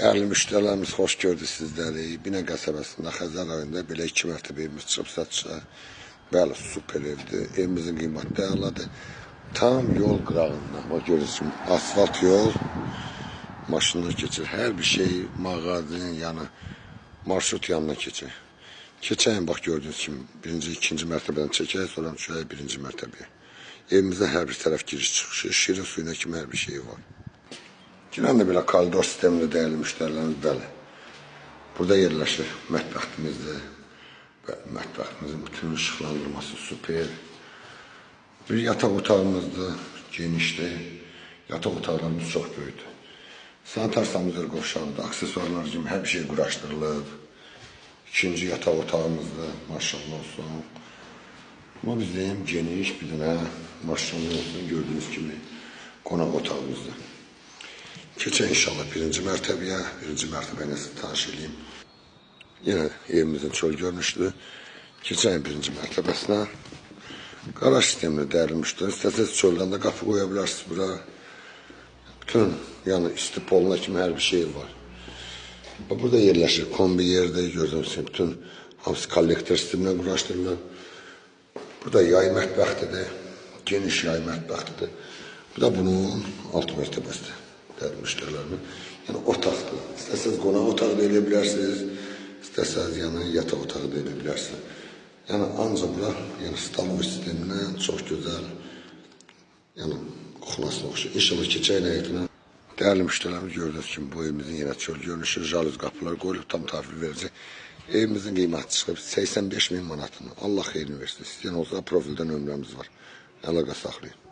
Dəyərli müştərilərimiz, xoş gördük sizləri. Binə qəsəbəsində, Xəzər rayonunda belə 2 mərtəbə evimiz çıxıb satışa. Bəli, super evdir. Evimizin qiyməti də əladır. Tam yol qırağında. Bax görürsünüz, asfalt yol. Maşınlar keçir. Hər bir şey, mağazin, yəni marşrut yanına keçir. Keçəyin, bax gördüyünüz kimi birinci, ikinci mərtəbədən çəkək, sonra düşək birinci mərtəbəyə. Evimizin hər bir tərəf giriş çıxışı, şirin suyuna kimi hər bir şeyi var. Girən də belə koridor sistemində dəyərli müştərilərimiz, bəli. Burada yerləşir mətbəximizdir. Bəli, mətbəximizin bütün işıqlandırması super. Bir yataq otağımızdır, genişdir. Yataq otaqlarımız çox böyükdür. Sanitar sanuzel qovşağıdır, aksesuarlar kimi hər bir şey quraşdırılıb. İkinci yataq otağımızdır, maşallah olsun. Bu bizim geniş bir dənə, maşallah olsun, gördüyünüz kimi qonaq otağımızdır. Keçək inşallah birinci mərtəbəyə, birinci mərtəbə ilə sizi tanış eləyim. Yenə evimizin çöl görünüşlü. Keçək birinci mərtəbəsinə. Qaraj sistemini dəyərli müştərilər. İstəsəniz çöldən də qapı qoya bilərsiniz bura. Bütün, yəni isti poluna kimi hər bir şey var. Burada yerləşir kombi yerdə, gördüyünüz kimi bütün hamısı kollektor sisteminə quraşdırılır. Burada yay mətbəxtidir, geniş yay mətbəxtidir. Bu da bunun alt mərtəbəsidir, dəyərli müştərilərimiz. Yəni otaqdır. İstəsəniz qonaq otağı da eləyə bilərsiniz, istəsəniz yəni yataq otağı da eləyə bilərsiniz. Yəni ancaq bura, yəni staloy sisteminə çox gözəl, yəni kuxunasına oxşayır. İnşallah keçək həyətinə. Dəyərli müştərilərimiz, gördüyünüz kimi bu evimizin yenə çöl görünüşü, jalüz qapılar qoyulub, tam təhvil verəcək. Evimizin qiyməti çıxıb 85 min manatını. Allah xeyrini versin. İstəyən olsa profildə nömrəmiz var. Əlaqə saxlayın.